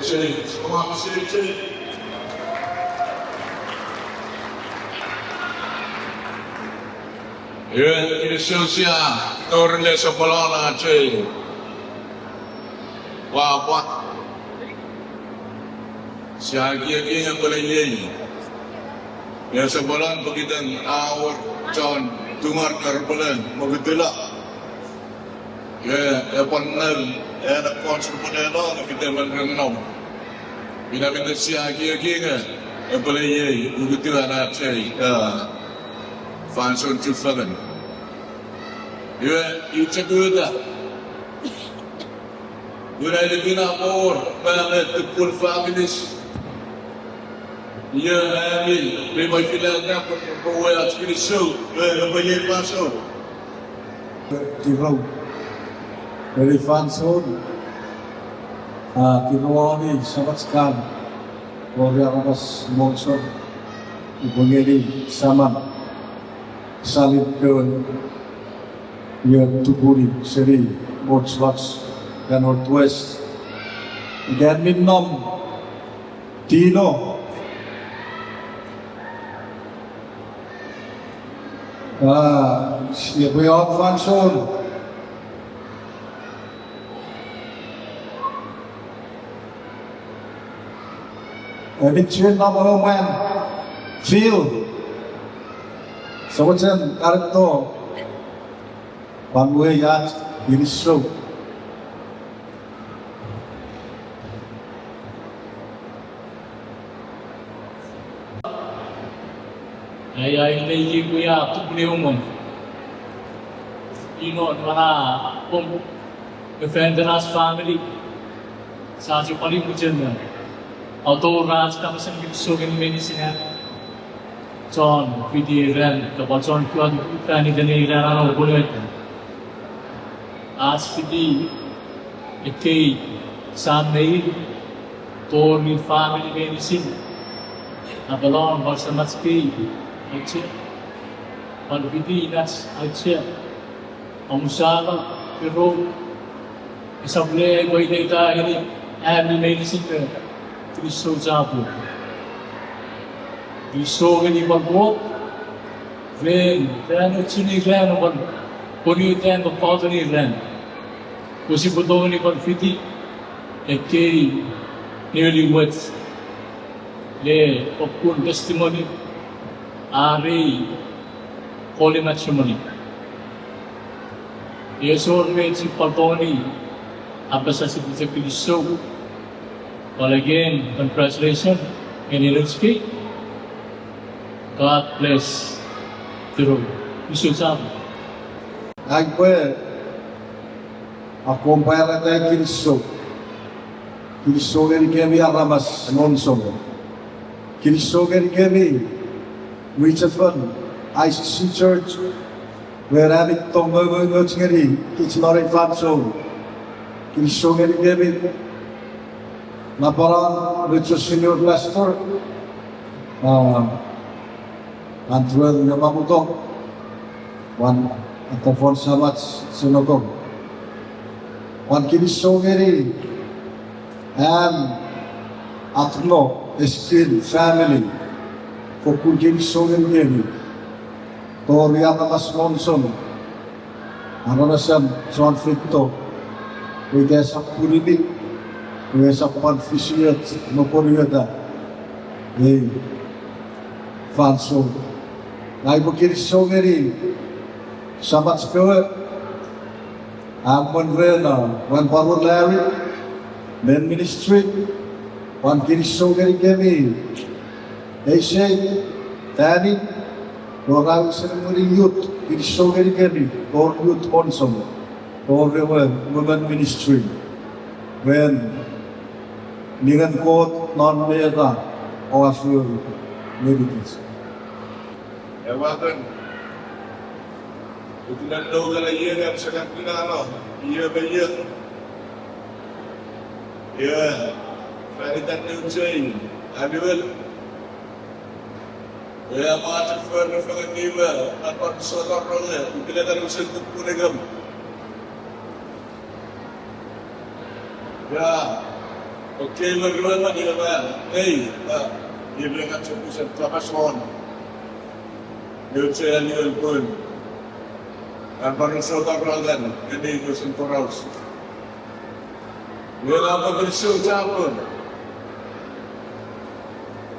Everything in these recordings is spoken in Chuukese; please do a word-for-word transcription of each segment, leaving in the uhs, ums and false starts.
Change. Come on, say change. Iwe, kinisou sia tori le sopwolon ach ei pwapwa. Sia ekieki nge epwele iei le sopwolon pokiten a wor chon tungor repwele mokutula. Iwe, epwe nom, ena pwon sopwolon ena fite men ren nom. Ina met sia ekieki nge epwele iei ukutiw ach ei, a, fansoun chufengen. Iwe, ichekuta. Ina ina pin a wor, pwe me tupun families. Iwe, ami, mi pwan feel nap, pwe we ach kinisou, e, epwe iei fansoun. Tirou. Eri fansoun, a, tirou woni Samach Kan, wori aramas Monson, upwe ngeni saman, salin kewe, iwe tupuni seni Mochwach, ka Northwest. Ikan mi nom, Tino. A, sia pwe ot fansoun. Eni chuen namo mwan. Phil. Somochen kareto. Pwan we ach kinisou. Ai, ai, ne iei pwe a tupuni umong. Ino nwana pom. Evangelist family. Sa chok pwan muchen ne. Auto raj kapasen kinisou ngeni meinisin a. Chon fiti ei ran, ka pwan chon kuat fan iten ei ran a no pwoleta. Ach fiti ekkei sam me in, tori famini meinisin, napalon pwan samach kei, auchea, pwan fiti inach auchea, omusano, ero, esap le pwe iteita ngeni ami meinisin me kinisou chapur. Kinisou ngeni pwan Kot, ren, ren ochun ei ran pwan, pwon iten pwan poton ei ran. Pwe sipwe tongeni pwan fiti ekkei newlyweds le fokkun testimony are holy matrimony. Esor me chipwal tongeni apasa sipwe chok kinisou. But again, congratulations ngeni nouch kei. God bless. Tiro, kinisou chapur. Ai pwe akkom pwarata kinisou. Kinisou ngenikemi aramas Monson. Kinisou ngenikemi mwichefen I C C Church. Ren ami tong me umoumoch ngeni kich non ei fansoun. Kinisou ngenikemi napanon Richard Senior Pastor, a, Andrew Yamamoto, pwan Atafon Samach Senoko. Pwan kinisou ngeni am atno Eskin family, fokkun kinisou ngenikemi. Tori aramas Monson, aramas am chon feito, pwe ika esap pwunumi, pwe esap pwan fisioch me pwonueta ei fansoun. Ngang upwe kinisou ngeni samach kewe, a, mwen ren, a, mwen pwan Larry, men ministry, pwan kinisou ngenikemi, Eisei, Tani, tori a wisen ngeni youth, kinisou ngenikemi, tori youth Monson, tori ewe women ministry, ren ningen Kot non meta oua fori ngenikich. Ewaten, itinan nougana iengan sekan pinano, ie me ie. Ie, fan itan neuchei, Anuel. Ie, a machefo ne fengen niwe, napar sotor ronge, itinan usen tupunengem. Ie. Okei, me ruemon iwe, ei, a, iwe ka chok usen kapas won. Iwe che an iwe pun. An panusotan ranan, eni usen poraus. Iwe na pokon sou chapun.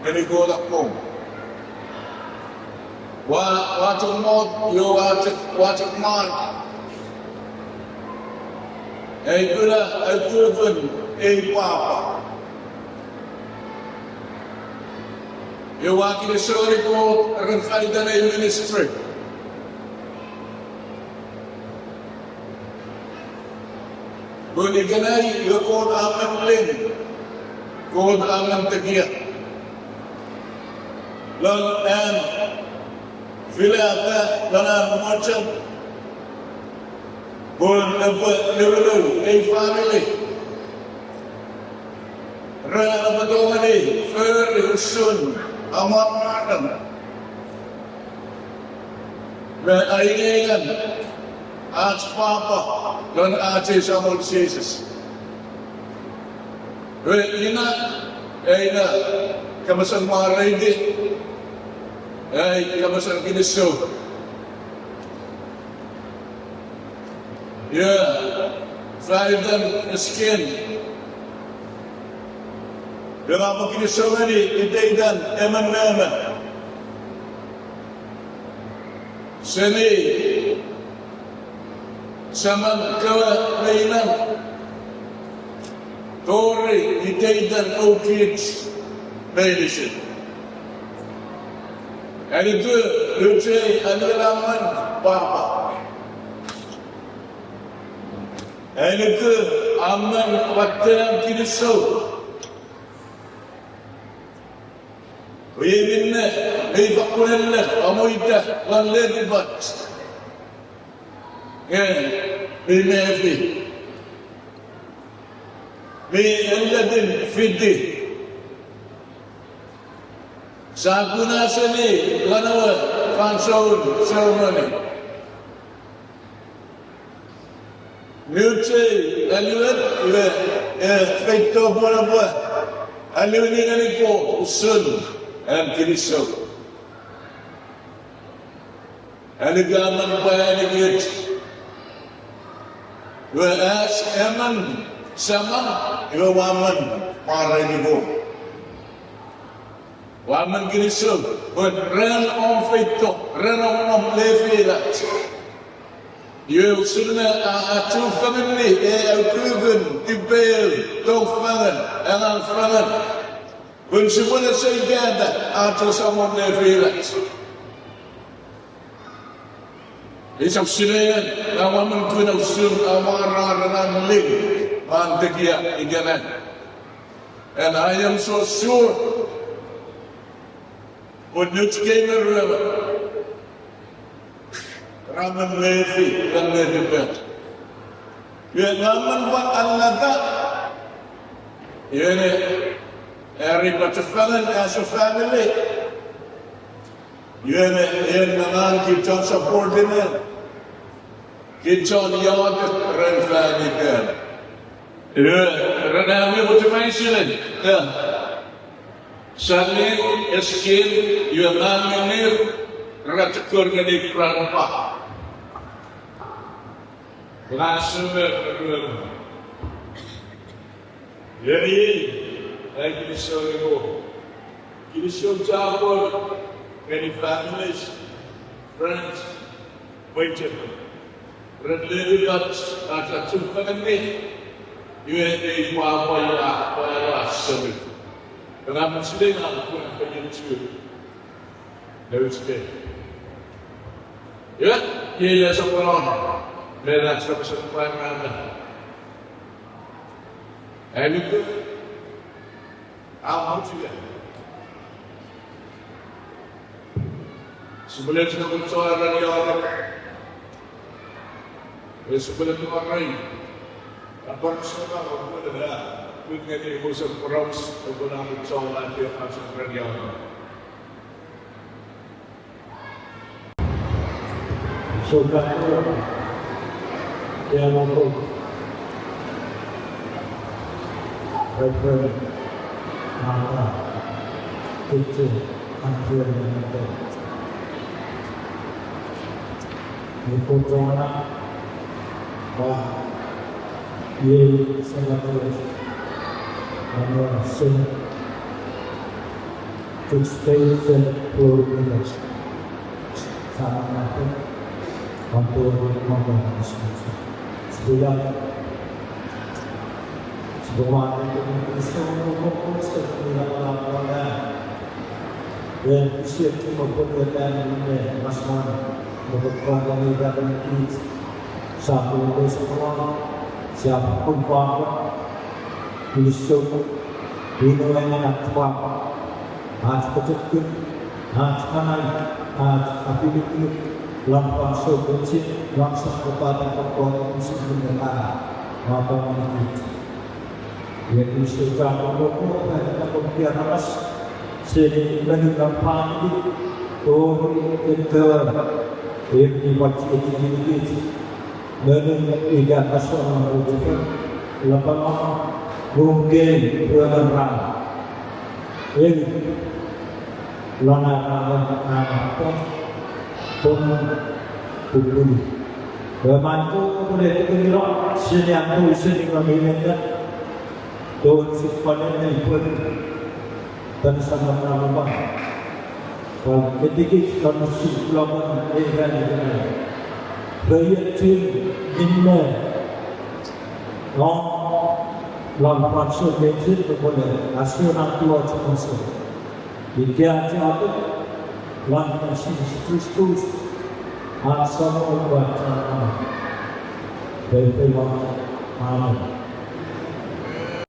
Eni kola kom. Ua, ua chok mot, iwe ua chok, ua chok mot. Ai kuna, ai kukun, ei papa. Iwe ua kinisou ngeni Kot ren fanitan ei ministry. Pun ikenai iwe Kot a men ling, Kot a men tekia. Lon an filata, lon an mochen, pun epwe niwinir ei family. Ren an epwe tongeni fori usun amwarar me aingeingan ach papa lon ach ei Samon Jises. Iwe ina, ina kapasen mwareiti, ai kapasen kinisou. Iwe, fanitan Skin. Iwe, ua kinisou ngeni iteitan emon me emon. Seni seman kewe me inan, tori iteitan oukich meinisin. Ai nuku, nuku, anuenaman papa. Ai nuku, a men watte an kinisou. Pwe minne, mei fakkun enne, amo ita, lon letipach. Nge, mi mefi. Mi ennetin fiti. Sia kuna seni lon ewe fansoun ceremony. Nuchei, anuet, iwe, e, feito pwe epwe, anueni ngeni Kot usun an kinisou. Anuku a men pwe anikich. Iwe ach emon seman, iwe ua men mwareiti Kot. Ua men kinisou, pwe ren om feito, ren om nom lefilach. Iwe usun a, a chufengenni, e, ukukun, tipeu, tongfengen, angang fengen. Pun sipwene seikata, ach Samon lefilach. Esap sinei, nge ua men kuna usun amwarar ren an ling, an tekia ikenai. And I am so sure, pwe nouch kei me ruemon ra men mefi, ra men mefi pwe, iwe nge a men pwan alata, iwe ne, are pachefengen as a family. Iwe ne, en me ngang kich chon support ine, kich chon iotek ren fan iten. Iwe, ren ami motivational, yeah. Sani, Eskin, iwe ngang ngenir, ra chok kor ngeni grandpa. Ngang sume, Iei, ai kinisou ngeni Kot. Kinisou chapur ngeni families, friends, mwichefel. Ren letipach, ach chufengen, iwe ei pwapwa a, pwapwa a sonu. Ngang mi sinei ngang kuna feiochu. Nouch kei. Iwe, iei a sopweno. Me ach kapasen pwarata. Ai nuku, a mochia. Sipwele chok chon ran iotek. E sipwele chon ran. Apar sona okwele na. Kut ngeni usen poraus, okwele na chon ran iotek. Reverend Martha Kitchen Andrew Mentor. Nikochona wa iei Sabato, ano sen Tuesday, sen Florida. Sa manato, anto mama. Sipwe ya. Sipwe manato, sipwe manato, sipwe manato. Ren, sia chok mwo pwata ne masman, mwo pwata ne irapen kich, sa pwata ne soponon, sia pwata ne pwata, kinisou, ino ena pwata, ach pochokun, ach kanai, ach apinukunuk, lon fansoun meinisin, lon sokkopaten Kot, Kot, isi kunekana, mwo pwata ne kich. Iwe kinisou chapur, Kot, Kot, Kot, Kot, Kot, aramas, seni meni non famini, tori ekkewe, eni pwan chiechi kinikich, meni ika kason non Lucifer, lapalap, mungkei, pwe ran. Eni, lon aramas, aramas pon, pon, pupunu. Ewe man Kot epwe pwene tingilo, seni an tou seni non imenta, tori sipwe pwan ne pwene, tani saman na lupang. Pwan metekich non usun lupang ei ran ikenai. Feiochun minne, non, lon fansoun meinisin, kopwene, asunan tuoch fansoun. Ika ach ato, lon fansoun Jises Kristus, ach Samon pwan ach Chon Amanau. Peipen, amen.